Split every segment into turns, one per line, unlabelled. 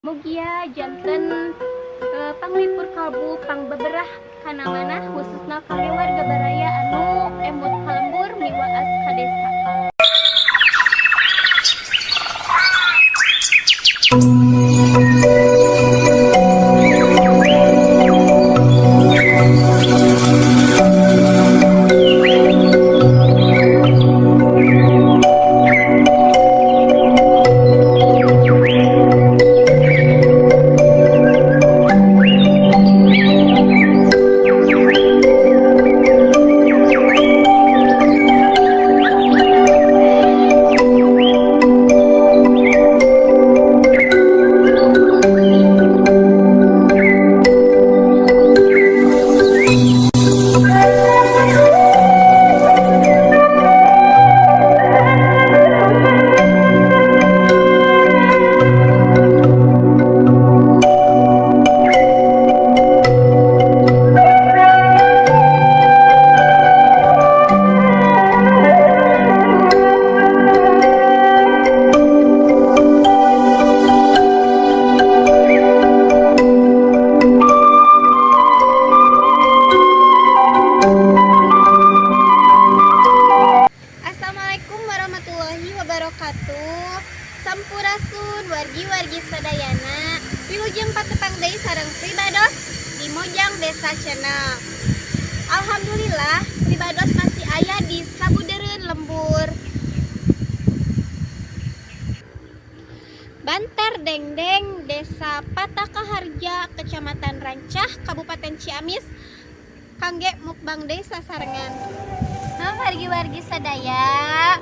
Mugia janten panglipur kalbu pangbeberah kana manah khususna kangge warga baraya anu emut ka lembur miwaas ka desa.
Assalamualaikum warahmatullahi wabarakatuh. Sampurasun wargi-wargi sadayana. Wilujeng patepang deui sareng pribados di Mojang Desa Channel. Alhamdulillah pribados masih aya di sabudereun lembur Bantar Dengdeng, Desa Patakaharja, Kecamatan Rancah, Kabupaten Ciamis, kangge mukbang desa sarengan. Nah, wargi-wargi sadaya,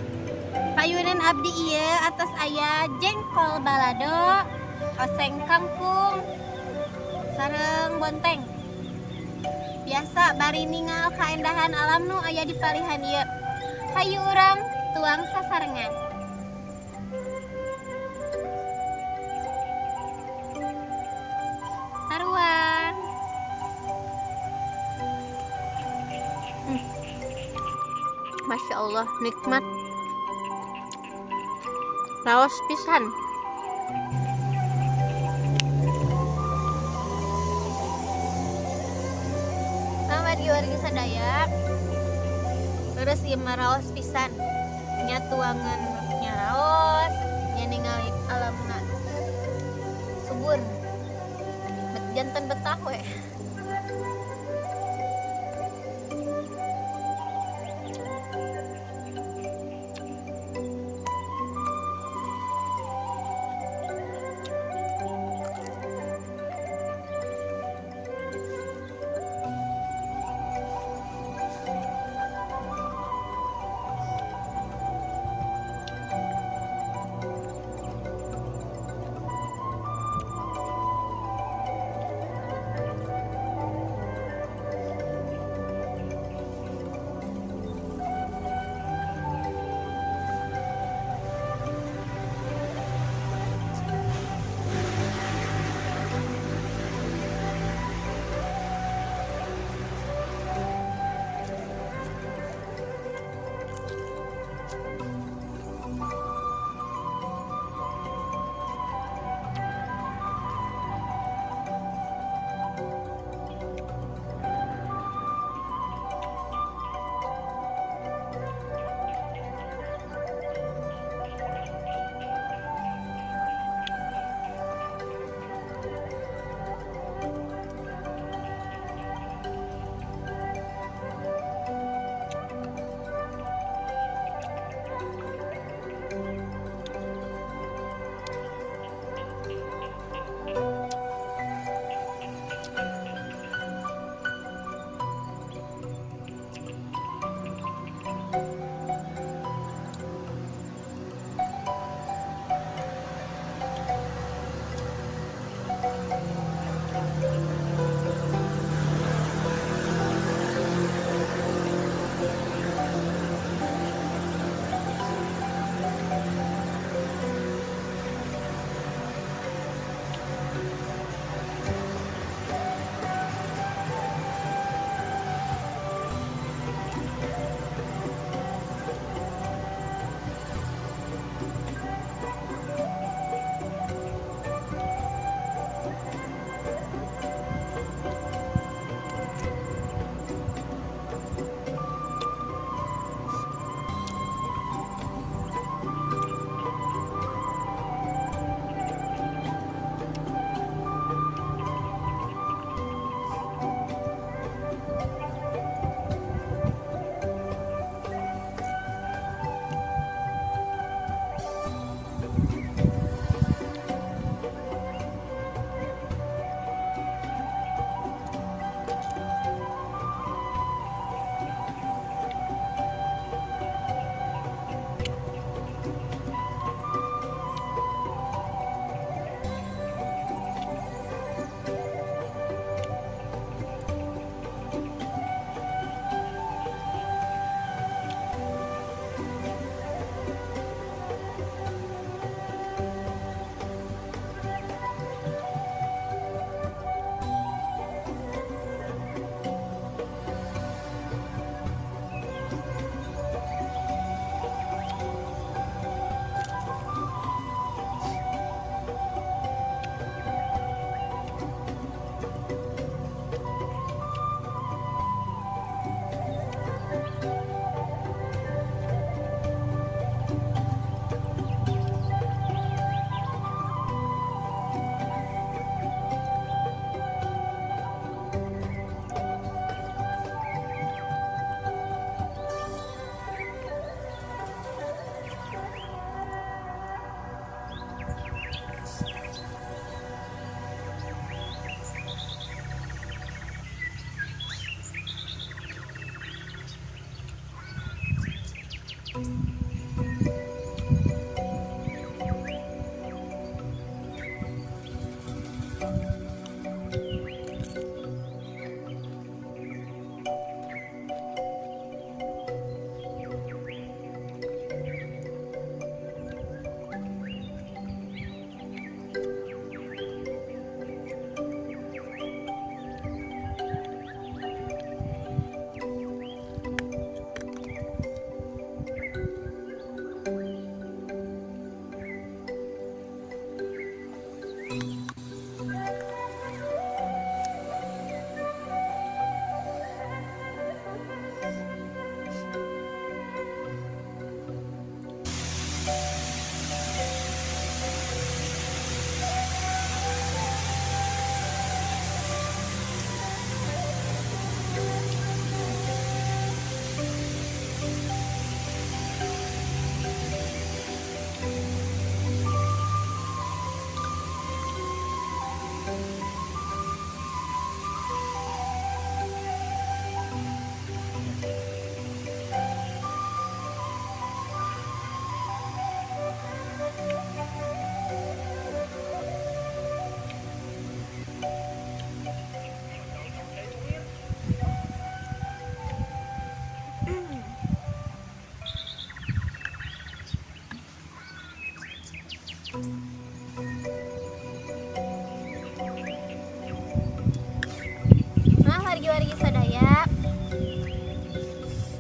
payunan abdi ieu atos aya jengkol balado, oseng kangkung, sareng bonteng. Biasa bari ningal kaendahan alam nu aya di palihan ieu. Hayu urang tuang sasarengan. Taruang.
Masya Allah, nikmat. Raos pisan.
Nah, wargi-wargi sadaya, terus ieu mah raos pisan. Nya tuangan nya raos, nya ningali alamna subur. Bet janten betah we.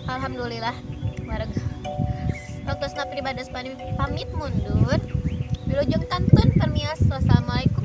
Alhamdulillah wareg. Waktosna pribados pamit mundur. Wilujeng kantun permios. Wassalamualaikum.